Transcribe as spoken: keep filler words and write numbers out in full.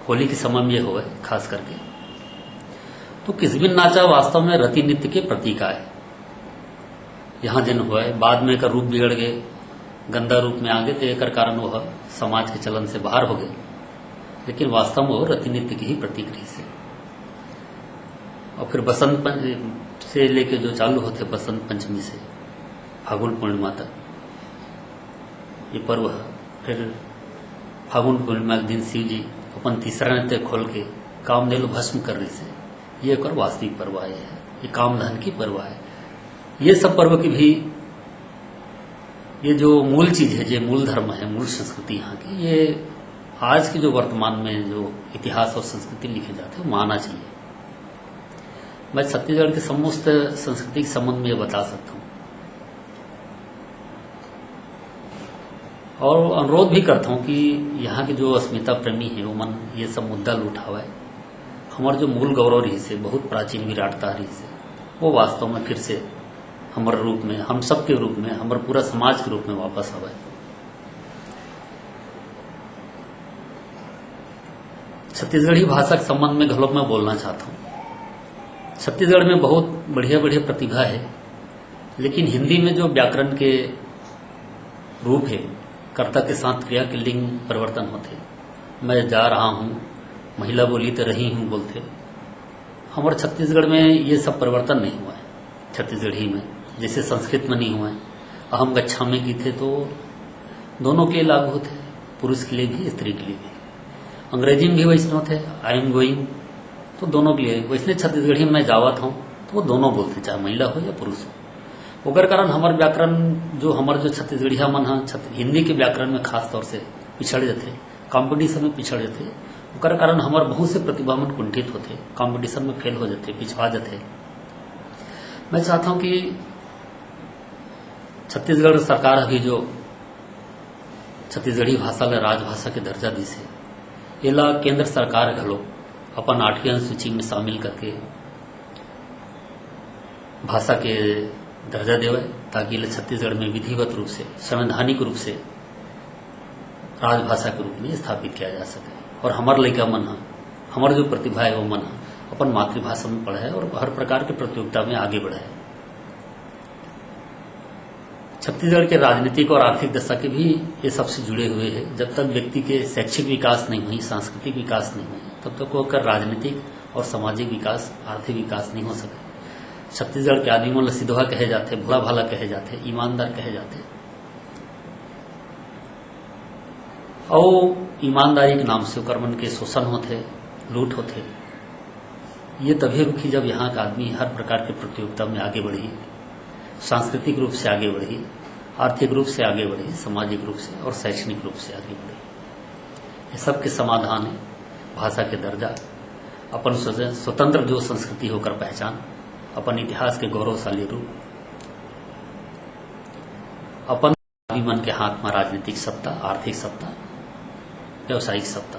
होली के समय में ये होवय खास करके। तो किसबिन नाचा वास्तव में रति नृत्य के प्रतीक आय। यहाँ जिन होवय, बाद में एकर रूप बिगड़ गे, गंदा रूप में आ गे, तो एकर कारण वो ह समाज के चलन से बाहर हो गे, लेकिन वास्तव में वो रति नृत्य के ही प्रतीक रहिस हे। और फिर बसंत पंच-, से लेके जो चालू होथे बसंत पंचमी से फागुन पूर्णिमा तक, ये पर्व है। फिर फागुन पूर्णिमा के दिन शिव जी अपन तीसरा नृत्य खोल के कामधेनु भस्म कर रहिस हे। ये एकर वास्तविक पर्व आय हे, ये कामधन की पर्व आय। ये सब पर्व की भी, ये जो मूल चीज है, जो मूल धर्म है, मूल संस्कृति यहाँ की, ये आज के जो वर्तमान में जो इतिहास और संस्कृति लिखे जाते हैं, वो आना चाहिए। मैं छत्तीसगढ़ के समस्त संस्कृति के संबंध में ये बता सकता हूँ। और अनुरोध भी करता हूँ कि यहाँ के जो अस्मिता प्रेमी हैं, वो मन ये सब मुद्दा ल उठावय। हमर जो मूल गौरव रहिस हे, बहुत प्राचीन विराटता रहिस हे, वो वास्तव में फिर से हमर रूप में, हम सब के रूप में, हमर पूरा समाज के रूप में वापस आवय। छत्तीसगढ़ी भाषा के संबंध में घलोक मैं बोलना चाहता हूँ। छत्तीसगढ़ में बहुत बढ़िया-बढ़िया प्रतिभा है, लेकिन हिंदी में जो व्याकरण के रूप है, कर्ता के साथ क्रिया के लिंग परिवर्तन होथे। मैं जा रहा हूँ, महिला बोली तो रही हूँ बोलथे। हमर छत्तीसगढ़ में ये सब परिवर्तन नहीं हुआ है। छत्तीसगढ़ी में, जैसे संस्कृत में नहीं हुआ है, अहम गच्छामि कहिथे तो दोनों के लिए लागू होथे, पुरुष के लिए भी, स्त्री के लिए भी। अंग्रेजी में भी वैसने होथे, I am going, तो दोनों के लिए। वैसने छत्तीसगढ़ी में मैं जावत हूँ, तो वो दोनों बोलथे, चाहे महिला हो या पुरुष हो। ओकर कारण हमर व्याकरण, जो हमर जो छत्तीसगढ़िया मन ह छत्त-, हिंदी के व्याकरण में खास तौर से पिछड़ जथे, कंपटीशन में पिछड़ जथे, ओकर कारण हमर बहुत से प्रतिभा मन कुंठित होथे, कंपटीशन में फेल हो जथे, पिछवा जथे। मैं चाहता हूँ कि छत्तीसगढ़ सरकार अभी जो छत्तीसगढ़ी भाषा ल राजभाषा के दर्जा दिस हे, एला केंद्र सरकार घलो अपन आठवीं अनुसूची में शामिल करके भाषा के दर्जा देवय, ताकि एला छत्तीसगढ़ में विधिवत रूप से, संवैधानिक रूप से राजभाषा के रूप में स्थापित किया जा सके। और हमर लइका मन ह, हमर जो प्रतिभा है, वो मन ह अपन मातृभाषा में पढ़य और हर प्रकार के प्रतियोगिता में आगे बढ़य। छत्तीसगढ़ के राजनीतिक और आर्थिक दशा के भी ये सबसे जुड़े हुए हैं। जब तक व्यक्ति के शैक्षिक विकास नहीं हुई, सांस्कृतिक विकास नहीं हुई, तब तक ओकर राजनीतिक और सामाजिक विकास, आर्थिक विकास नहीं हो सके। छत्तीसगढ़ के आदमी मन ल सिधवा कहे जाथे, भोला भाला कहे जाथे, ईमानदार कहे जाथे। अउ ईमानदारी के नाम से ओकर मन के शोषण होथे, लूट होथे। ये तभी रुकही जब यहाँ का आदमी हर प्रकार के प्रतियोगिता में आगे बढ़ही, सांस्कृतिक रूप से आगे बढ़ही, आर्थिक रूप से आगे बढ़ही, सामाजिक रूप से और शैक्षणिक रूप से आगे बढ़ही। ये सब के समाधान है भाषा के दर्जा, अपन स्वत-, स्वतंत्र जो संस्कृति होकर पहचान, अपन इतिहास के गौरवशाली रूप, अपन आदमी मन के हाथ में राजनीतिक सत्ता, आर्थिक सत्ता, व्यावसायिक सत्ता।